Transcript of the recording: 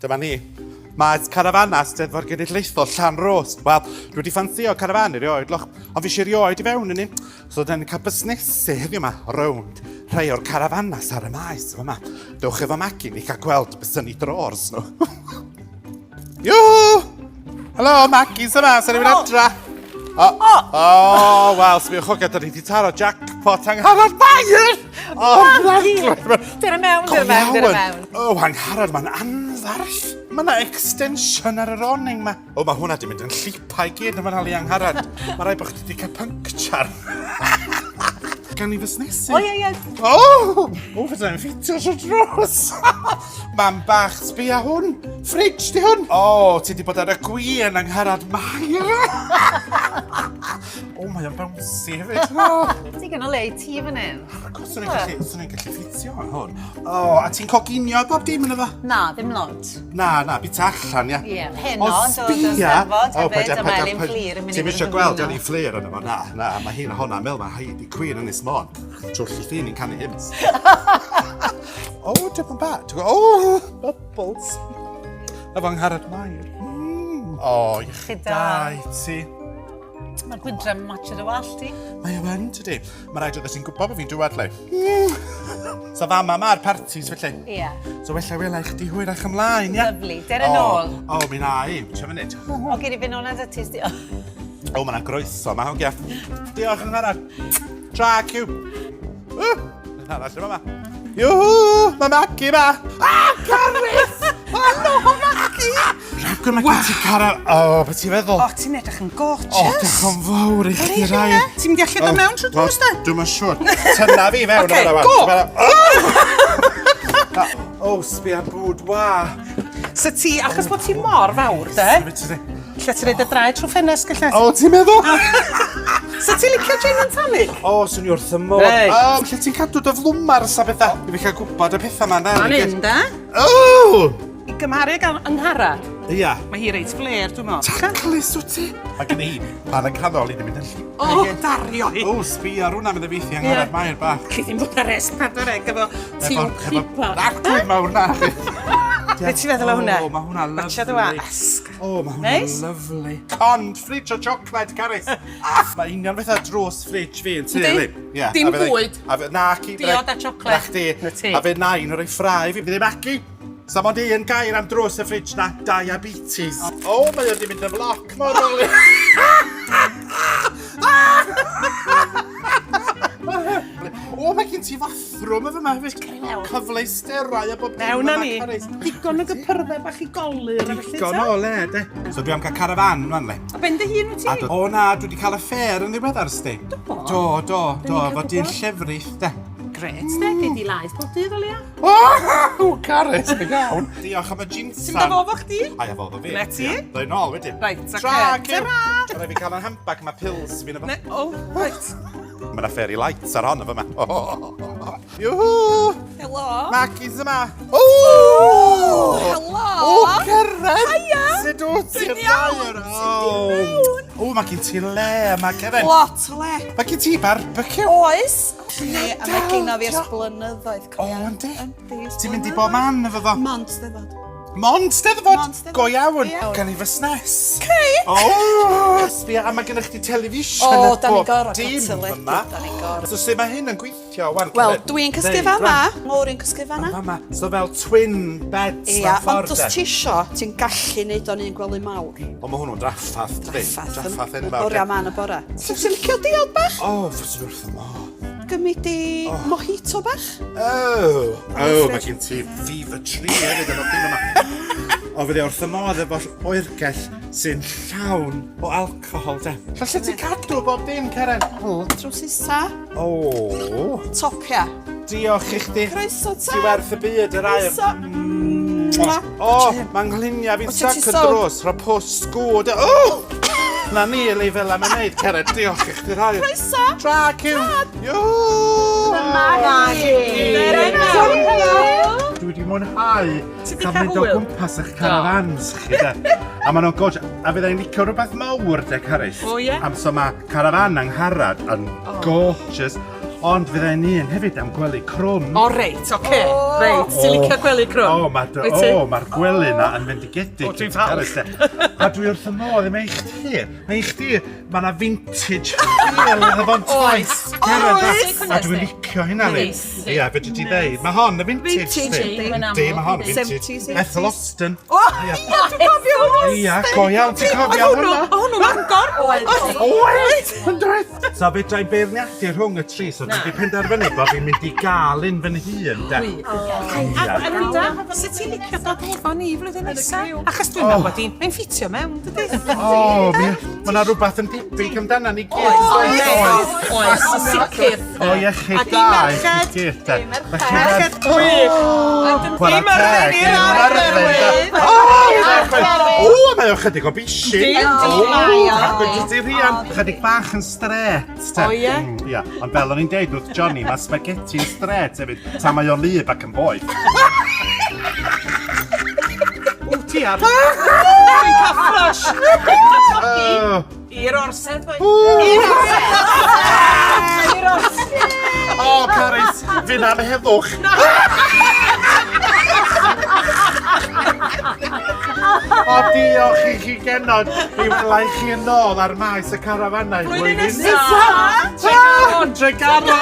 Dyma ni. Maes carafannau Steddfod Genedlaethol Llanrwst. Wel, dwi wedi ffansio carafan erioed, loch, ond fi eisiau erioed i fewn yn un. So, da ni'n cael busnesu heddiw yma rownd rhai o'r carafanau ar y maes yma. Dewch efo Magi ni cael gweld beth sy'n ei drors nhw. Iw! Helo, Maggie's yma, sy'n rhywun adra. O, oh, wel, sbiwch o gyda ni wedi taro jackpot angharad Mair! O, Dyna mewn, dyna mewn, dyna mewn. O, angharad, mae'n anfarth. Mae yna extension ar yr awning ma. O, mae hwnna di mynd yn llipa i gyd yn fan hali angharad. Mae rhaid bod chdi wedi cael puncture. Gan i fusnesu. O, ie, ie. O! O, fydda i'n ffitio trwy drws. Mam bach, sbia hwn. Fridge di hwn. O, ti di bod ar y gwin angharad Mair. O, mae o'n bouncy hefyd. O. Digon o le i ti fan hyn. Swn i'n gallu, swn i'n gallu ffitio yn hwn. O, a ti'n coginio bob dim yn efo? Na, ddim lot. Na, na, bita allan, ia. Ie, heno, dod o Steddfod hefyd, a mae Elin Fflur yn mynd i Ti'n eisiau gweld Elin Fflur yn efo? Na, na, mae hi'n honna, mel, mae Heidi Queen yn Ynys Môn. Trwy'r llithyn i'n canu hymns. O, dim yn bad. O, bubbles. Efo Angharad Mair. Mm. O, iechyd da i ti. Mae'r gwydrem yn match dy wallt ti. Mae o yn, tydi. Mae rhaid oedd ti'n gwybod bod fi'n dŵad, le. So fama mae'r parties, felly. Ie. Yeah. So wella wela i chdi hwyrach ymlaen, ia? Lovely. Der yn ôl. O, mi na i. Ti'n munud. O, gyd i fynd o'na dy ti. O, mae yna groeso, mae hogia. Diolch yn fawr. Tra, cyw. Un arall yma. Iwhw! Mae Maggie ma! Ah, Carys! Helo, Maggie! Rhagor mae gen ti cara... O, beth ti'n feddwl? O, ti'n edrych yn gorgeous. O, diolch yn fawr i chdi rai. Ti'n mynd i allu dod mewn trwy drws da? Dwi'n yn siŵr. Tynna fi fewn. Oce, go! O, sbia boudoir. So ti, achos bod ti mor fawr, de? Lle ti'n rhaid y draed trwy ffenest gylla? O, ti'n meddwl? So ti'n licio gin and tonic? O, swn i wrth y modd. Reit. O, lle ti'n cadw dy flwmars a bethau? I fi cael gwybod y pethau ma'n dda. Fan hyn, de? O! I gymharu ag Angharad, Ia. mae hi reit fler, dwi'n meddwl. Taclus wyt ti? Mae gen i pan yn canol i ddim mynd yn lli. O, dario hi! O, sbi ar hwnna mynd y feithi Angharad Mair bach. Chi ddim fod ar S4C efo tiwb llipa. Arglwydd mawr na. Be ti'n feddwl o hwnna? O, mae hwnna lyfli. Watcha dy wasg. O, mae hwnna'n Neis? lyfli. Ond fridge o chocolate, Carys. Mae union fatha drws fridge fi yn tŷ. Yndi. Li. Ie, Dim a fyddai- bwyd. A fe, na, ci. Diod a chocolate. Na chdi. Na ti. A fe nain yn rhoi ffrau fi. Fydd magu. Sa mond un gair am drws y fridge na, diabetes. O, mae o di mynd yn floc mor ôl. O, mae gen ti fathrwm efo yma hefyd. Cyfleusterau a bob dim. Mewn â yma, ni. Carys. Digon o gypyrddau bach i golur a felly, Digon ta? o le, de. So dwi am cael carafan, rwan, le. A ben dy hun wyt A ti? do, o na, dwi wedi cael affair yn ddiweddar, sti. Do? Do, do, do, ni'n efo cael dyn gwybod? llefrith, de. Gret, de, gei di laeth bob dydd o leia. O, Carys, yn iawn. Diolch am y ginsan. Ti'n mynd â fo fo chdi? A ia, fo fo fi. Na ti? Ia, Ddoi nôl wedyn. Reit, ocê. Tra, cyw. Tara! Rhaid fi cael yn handbag, mae pills fi'n efo. Ne, o, reit. Mae yna fairy lights ar hon efo yma. Iwhw! Helo! Maggie's yma! O! Helo! O, Ceren! Haia! Sut wyt ti'n Dwi'n iawn! O, O, mae gen ti le yma, Ceren. Lot o le. Mae gen ti barbecue. Oes! Ni, a mae gynna fi ers blynyddoedd. O, yndi? Yndi. ers Ti'n mynd i bob man efo fo? Mond Steddfod. Mond Steddfod? Mond Steddfod. Go iawn. Ie. Gan i fusnes. Cei! O, sbia, a mae gennych chdi television O, a da ni'n bob gorfod cael dim teledu, yma. da ni'n gorfod. So sut mae hyn yn gweithio, wan? Wel, Ceren? dwi'n cysgu Deud, fama. rwan. Mawr i'n cysgu fanna. Fama. So fel twin beds Ia, mewn ffordd, ond os de? ti isio, ti'n gallu neud o'n un gwely mawr. O, mae hwnnw'n draffath, dydi? Draffath. Draffath enfawr. Oriau man y bore. So ti'n licio diod bach? O, fyswn wrth y modd. Gymryd di mojito bach? Oh, oh, mae gen ti Fever Tree hefyd efo dim yma. O, fydde wrth y modd efo oergell sy'n llawn o alcohol, de. Lle lle ti'n cadw bob dim, Ceren? O, drws isa. O. Topia. Diolch i chdi. Croeso ta. Ti werth y byd, yr air. Croeso. O, mae nghluniau fi'n Wyt ti stuck yn sownd? drws. Rho pws sgwd. O! Na ni, Eli, fel am yn neud, Ceren. Diolch i chdi rhaid. Croeso. Tra, cyw. Iw! Dwi wedi mwynhau Ti 'di cael cael mynd o hwyl? gwmpas eich carafans chi, de. A maen nhw'n gorgeous. A fydda i'n licio rhywbeth mawr, de, Carys. O, ie? Am so mae carafan Angharad yn gorgeous. Ond fyddai'n un hefyd am gwely crwn. O, reit, oce. Reit, ti'n licio gwely crwn? O, mae'r o, ma gwely na yn fendigedig. O, ti'n falch. A dwi wrth y modd i meich ti. Mae i chdi, mae yna vintage feel iddo fo'n toes. Oes! A dwi'n licio hynna ni. Ia, fedri di ddeud. Mae hon yn vintage. Vintage, yndi. yndi. Yndi, mae hon yn vintage. 70s, 80s. Ethel Austin. O, ia, dwi'n cofio hwnnw. Ia, go iawn, ti'n cofio hwnna? O, hwnnw Mangor. Oed! Yn dweud! So fedra i beirniadu rhwng y tri, so dwi wedi penderfynu bod fi'n mynd i gael un fy hun, de. A Gwenda, sut ti'n licio dod efo ni flwyddyn nesa? Achos dwi'n meddwl bod hi'n, mae'n ffitio mewn, dydy? O, mi, mae yna rhywbeth yn debyg amdana ni gyd. Oes, Oes, oes, yn sicr. O, iechyd Ac i da i chi merched. gyd, de. Merched gwych. Chwarae Dim arfer teg, i'r dim arferwydd. O, O, mae o chydig o bishyn. Yndi, O, mae o. Rhaglen ti Rhian. Chydig bach yn stret. te. O, ie? Ia, ond fel o'n i'n deud wrth Johnny, mae spaghetti'n stret hefyd, tan mae o'n lyb ac yn boeth. Ww, ti ar. Dwi'n cael flush. Oh. I'r orsedd, boi. O, Paris, fi'n anheddwch. O, diolch i chi genod. Mi wela i chi yn ôl ar maes y carafanau Blwyddyn blwyddyn nesa. nesa. Tregaron! Tregaron!